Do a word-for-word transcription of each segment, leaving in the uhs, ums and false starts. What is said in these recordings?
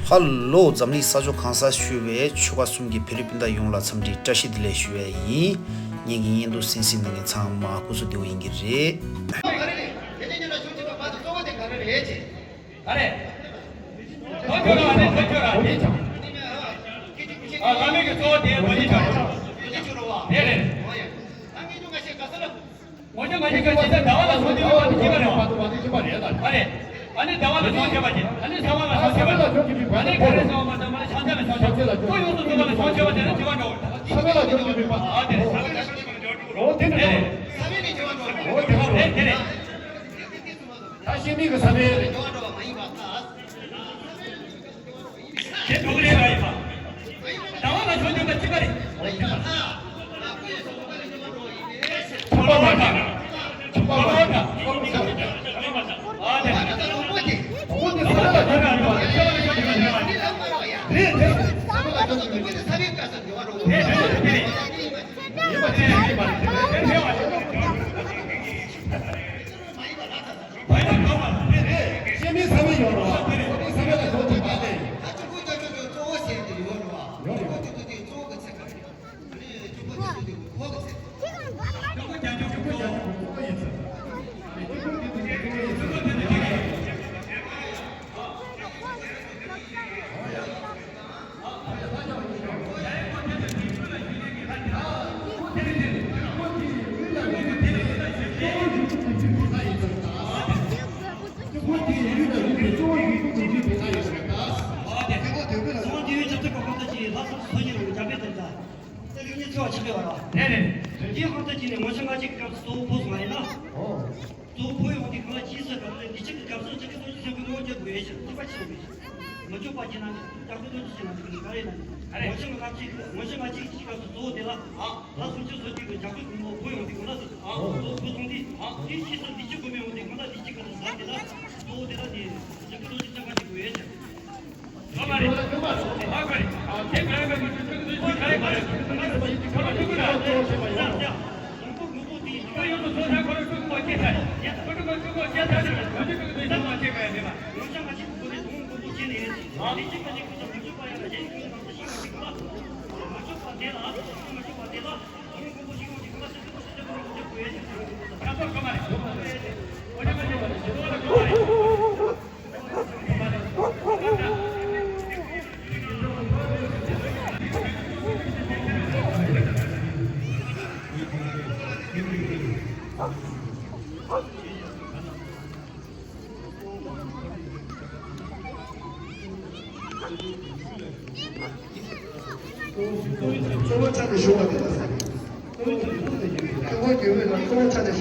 ཧ་ལོ། འཛམ་གླིང་ས་ཕྱོགས་གང་སར་བཞུགས་པའི་ཆོལ་ཁ་གསུམ་གྱི་བོད་རིགས་སྤུན་ཟླ་ཡོངས་ལ་འཚམས་འདྲི་བཀྲ་ཤིས་བདེ་ལེགས་ཞུ་བ་ཡིན། ངེད་ཀྱི་བརྙན་ཐུང་གསན་གཟིགས་གནང་མཁན་ཚང་མ་སྐུ་གཟུགས་བདེ་པོ་ཡིན་གྱི་རེད། ག་རེ། ཐོ་ཁྱོད་རང་ཨ་ནི་ཐོ་ཁྱོད་རང་ཨ་ནི་ཨ། བླ་མེད་ཀྱི་གཙོ་བོ་དེ་མ་གཞི་ཆགས། དེ་རེད། ངོ་ཤེས་ང་ཞིག་ག་ཇི་ལྟར་ཟླ་བ་ལ་སོང་དུས་པ་དེ་ཤེས་པ་རེད་ལ། ཨ་རེད། ཨ་ནི་ཟླ་བ་ལ་སོང་ཤེས་པ་ཅིག་ཨ་ནི་ཚ་བ་ལ་སོང་ཤེས་པ་ཅིག་ཨ་ནི་ག་རེ་སོང་བ་དང་མ་ལ་ཤང་ཆ་ལ་སོང་ཤེས་པ་ཅིག་ཁོ་ཡོངས་སུ་རྫོགས་པ་ལ་སོང་ཤེས་པ་དེ་ལ་དྲི་བ་འགྲོ་བ་དང་། ས་བོན་ལ་འཇོག་རྒྱུ་མེད་པ། ཨ་དེ་རེད། ས་བོན་ལ་འཇོག་རྒྱུ་མེད་པ། འོ་དེ་རེད། དེ་རེད། དེ་རེད། ད་ཤེས་མིན་གྱི་ས་བོན་རེད། དེ་འགྲོ་གི་རེད་ལ་ཡིན་པ། ཟླ་བ་ལ་ཤོར་འདུག་པ་གཅིག་པ་རེད། ཕྱུ་པ་མ་འདྲ། ཕྱུ་པ་མ་འདྲ། ཨ་དེ། རེད་དེ། ཤེས་མིན་ས་བོན་ཡོད་རེད་བ། ཤེས་མིན་ས་བོན་ལ་ཞོག་ཅིག་བ་ལས། ད་ཆུ་ཁུ་ཅོ་ཅོ་ཅོ་གཙོ་བོ་ཟེར་དེ་ཡོད་རེད་བ། ཡོད་རེད། ཁོ་ཆུ་ཁུ་དེ་གཙོ་བོ་གི་ཚད་ག་རེད། ཨ་ནི་ཆུ་ཁུ་དེ་ཆུ་དེ་ཁོ་གི་ཚད། ཆུ་ཁུ་རྒྱ་ཆུ་ཁུ་རྒྱ་ཆུ་ཁུ་གཙོ་བོ་ཡིན་ཚད། ཨ་ནི་ཆུ་ཁུ་དེ་དེ་དེ་དེ་ཆུ་ཁུ་དེ་དེ་དེ། རེད་རེད། དོན་རྐྱེན་ཧུར་ཐག་བྱས་ནས་ངོ་ཤེས་ང་གཅིག་གི་སྐབས་སུ་གཙོ་བོ་བོད་སོང་བ་ཡིན་ན། ཨོ། གཙོ་བོ་བོད་ཡོང་དུས་གང་ལ་ཅིའི་སྲོལ་གང་ལ་འདི་གཅིག་གི་སྐབས་སུ་གཅིག་གི་སྲོལ་གྱི་སེམས་ཀྱི་ངོ་བོ་བརྒྱབ་དགོས་ཡ་ཞིག་གཅིག་པ་ཅི་ཡོང་གི་ཞིག་མི་ཆོག་པ་ཅི་ན་འདི་རྒྱ་སྐུ་ཐོག་ཅི་ཞིག་ན་འདི་ག་རེ་ཡིན་ན་འདི་ངོ་ཤེས་ང་གཅིག་གི་ངོ་ཤེས་ང་གཅིག་གི་སྐབས་སུ་གཙོ་བོ་དེ་ལ་ཨ་ལ་སུམ་ཅུ་སོ་གཅིག་གི་རྒྱ་སྐུ་གོང་མ་བོད་ཡོང་དུས་གང་ལ་སུ་ཨ་གཙོ་བོ་བོད་སོང་དུས་ཨ་དེའི་ཕྱིས་སུ་འདི་གཅིག་གོང་མ་ཡོང་དུས་གང་ལ་འདི་གཅིག་གི་སྲོལ་དེ་ལ་གཙོ་བོ་དེ་ལ་འདི་རྒྱ་སྐུ་ཐོག་ཅི་ཅང་ག་ཅིག་དགོས་ཡ་ཞིག་གཙོ་བོ་ཆ་ནས་ཞུགས་པ་དེ་ལ་ཟེར། གཙོ་བོ་རྒྱུད་སྨོན་ལ་གཙོ་བོ་ཆ་ནས་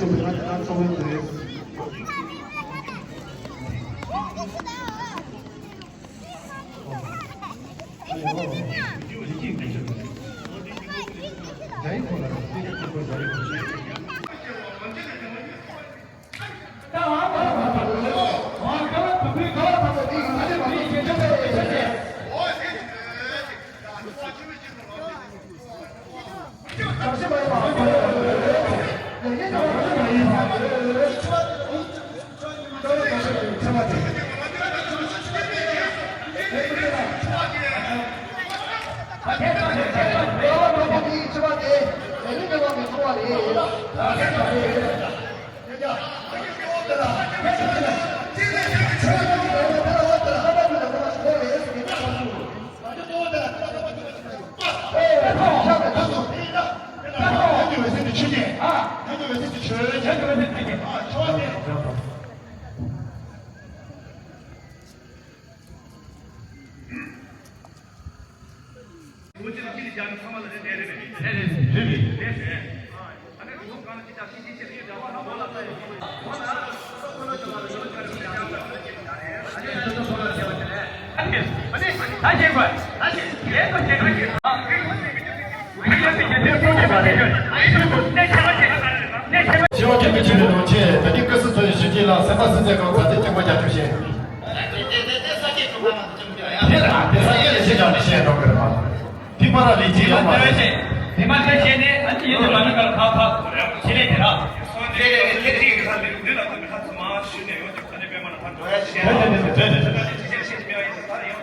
ཞུགས་པ་དེ་ལ་གཙོ་བོ་དེ། ཞི་བ་མཁན་པོ་ཆེན་པོའི་ནང་ཆེ་ད་ནི་བཀའ་སྲིད་ཚོ་ཡི་ཞི་བདེ་ལ་སེམས་པ་སྲིད་ཚད་ཁང་ཚ་དེ་སྐྱེ་བོ་རྒྱ་ཆུ་ཤེས། དེ་ལ་དེ་ས་སྐྱེས་གྲུབ་པ་མ་དེ་ཅུང་ཀྱང་ཡ། དེ་ལ་དེ་ས་སྐྱེས་ལ་ཤེས་ཀྱང་ནི་ཤེས་འགྲོ་གི་རེད་མ། དེ་པ་ར་ལས་ཀྱི་ཡོད་མ་རེད། དེ་མ་ཐེ་ཤེས་ནས་ཨ་ཅི་ཡོད་དེ་མ་ནི་ཀར་ཁ་ཁ་ཆེ་ལས་དེ་ར། དེ་དེ་དེ་དེ་དེ་དེ་དེ་དེ་དེ་དེ་དེ་དེ།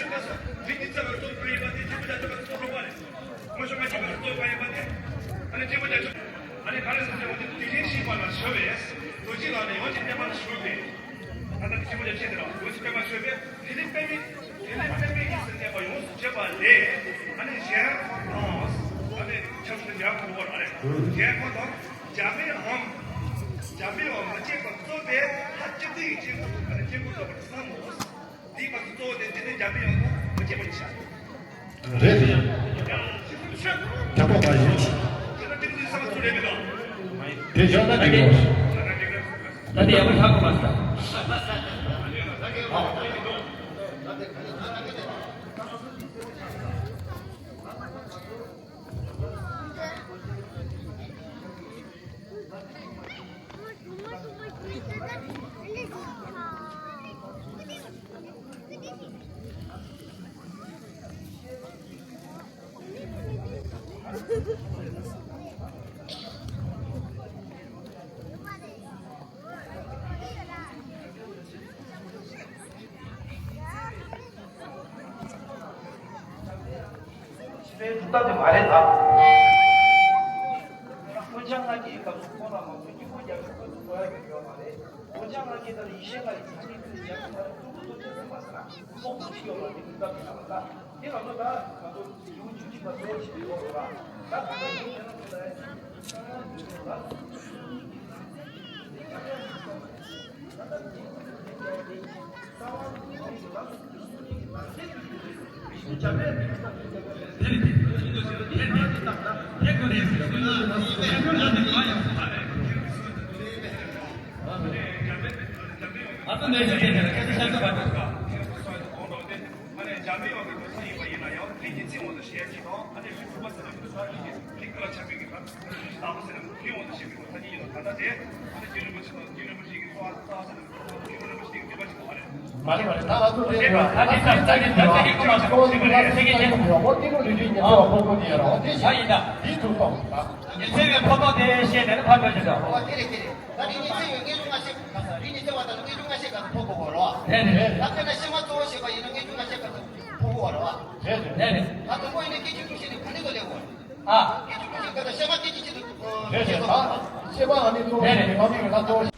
ཆོས་ལ་སོགས་མི་གཉིས་རྩ་བར་རྫོགས་པ་ཡིན་པ་དེ་སྐྱེས་བུ་དང་ཆོས་ལ་སོགས་རོགས་པ་རེད། དངོས་བྱུང་ང་སྐྱེས་བུ་ལ་སོགས་པ་ཡིན་པ་དེ་ཨ་ནི་སྐྱེས་བུ་དང་ཆོས། ཨ་ནི་ག་རེ་ཟེར་ཟེར་བ་དེ་དེ་བཞིན་གཤེགས་པ་ལ་ཞུ་བས་རྡོ་རྗེ་ལག་ནས་ཡོངས་ཀྱི་བསྟན་པ་ལ་ཞུ་བས། ད་ལྟ་དེ་སྐྱེས་བུ་དང་ཆོས་དེ་ལ་རྡོ་རྗེ་བསྟན་པ་ཞུ་བས་དེ་ནི་པདྨའི་དེ་ནི་པདྨའི་དབྱིངས་སུ་གནས་པ་ཡོངས་སུ་བརྗོད་པ་ལས་ཨ་ནི་གཞན་དང་ཨ་ནི་ཆ་བཞག་ན་འཇམ་དབྱངས་ཁོ་ཐག་རེད། གཞན་ཁོ་ཐག་འཇམ་པའི་དབྱངས། འཇམ་པའི་དབྱངས་མ་སྐྱེས་པ་རྩོལ་བས་ལྷ་བཅུ་བདུན་གྱི་སྐྱེ་དགུ་ལ་སྐྱེ་དགུ་རྩོལ་བར་བསམ་མོ། དེའི་བར་དུ་གཙོ་བོ་དེ་འདི་ནི་འཇམ་པའི་དབྱངས་དང་མ་སྐྱེས་པ་ཡིན་ཤག་རེད་དེ། ཡང་། ཁྱབ་པ་མ་ཡིན། དེ་ན་ཏིག་ཏིག་བསམ་ཚུལ་རེད་མི་འདུག་དེ་བཞག་ན་འགྲིག་གོ། ད་དེ་ཡག་པོ་ཧྲག་གོ་མ་སོང་། ཕྱི་པའི་ཐུགས་དམ་དེ་མ་རེད་ད། ཨ་ཙི་ནས་ཤེས་ཤེས་ཤེས་ཁ་ཚི་ཤ་ཚ་བ་འདུག་ག་ཨ་ནི་འཇམ་དཔལ་དབང་གི་གོ་ས་ཡིན་པ་ཡིན་ན་ཡང་ལྷན་གྱིས་ཚིག་འོག་ཏུ་ཞལ་གྱིས་དང་ཨ་ནི་ལྷན་ཐུག་པ་ཟེར་ན་མི་འདུག་ས་ལྷན་གྱིས་ལྷན་ཀུན་ལ་ཆགས་པའི་གི་ལྷ་ལྟ་བུ་ཟེར་ན་ལྷན་འོག་ཏུ་ཞེས་པའི་གོ་ས་གཉིས་ཡིན་ནོ། ད་ལྟ་དེ་ཨ་ནི་རྒྱུན་རིན་པོ་ཆེ་དང་རྒྱུན་རིན་པོ་ཆེ་གི་གསོལ་བ་བཏབ་ཟེར་ན་རྒྱུན་རིན་པོ་ཆེ་གི་འདུན་པ་ཞིག་མ་རེད། མ་རེད་མ་རེད། ད་ང་ཚོ་དེ་རེད་བ། ད་དེ་ད་ད་དེ་ད་དེ་ཁོ་མ་གསོལ་བ་ཟེར་གི་ད་ཚེ་གི་ཆེན་པོ་ཡོད་འོ་དེ་ལོ་རིན་ཆེན་ཉི་ཚེ་བ་ཕོ་ཕོ་དེ་ཡོད་ར་འོ་དེ་ཞིག་ཡིན་ད། དེ་ཐུག་ཐོག་ད། ཉི་ཚེ་བའི་ཕོ་ཐོག་དེ་བཤད་ནས་ཕར་འགྲོ་ཞིག་ད། འོ་དེ་རེད་དེ་རེད། ད་རིན་ཆེན་ཚེ་བའི་དངོས་གྲུབ་མངའ་ཤེས་ག་ས་རིན་ཆེན་ཚེ་བ་དང་དངོས་གྲུབ་མངའ་ཤེས་ག་ས་ཕོ་ཕོ་གོ་ར་བ། རེད་རེད། ད་དཔེར་ན་ཤེས་མ་གཙོ་བོ་ཞེས་པ་ཡིན་ན་དངོས་གྲུབ་མངའ་ཤེས་ག་ས་ཕོ་ཕོ་གོ་ར་བ། རེད་རེད། ད་དང་པོ་ཡིན་ན་སྐད་ཅིག་ཐུགས་ཤེས་ནི་ག་ནས་གོ་ལེ་གོ། ཨ། སྐད་ཅིག་ཐུགས་ཤེས་ག་ས་ཤེས་མ་སྐད་ཅིག་ཅིག་ཏུ། རེད་རེད། ད་ཤེས་པ་ཨ་ནི་གཙོ་བོ་ཞིག་རེད་རེད། མ་མི་རེད་ད་གཙོ་བོ་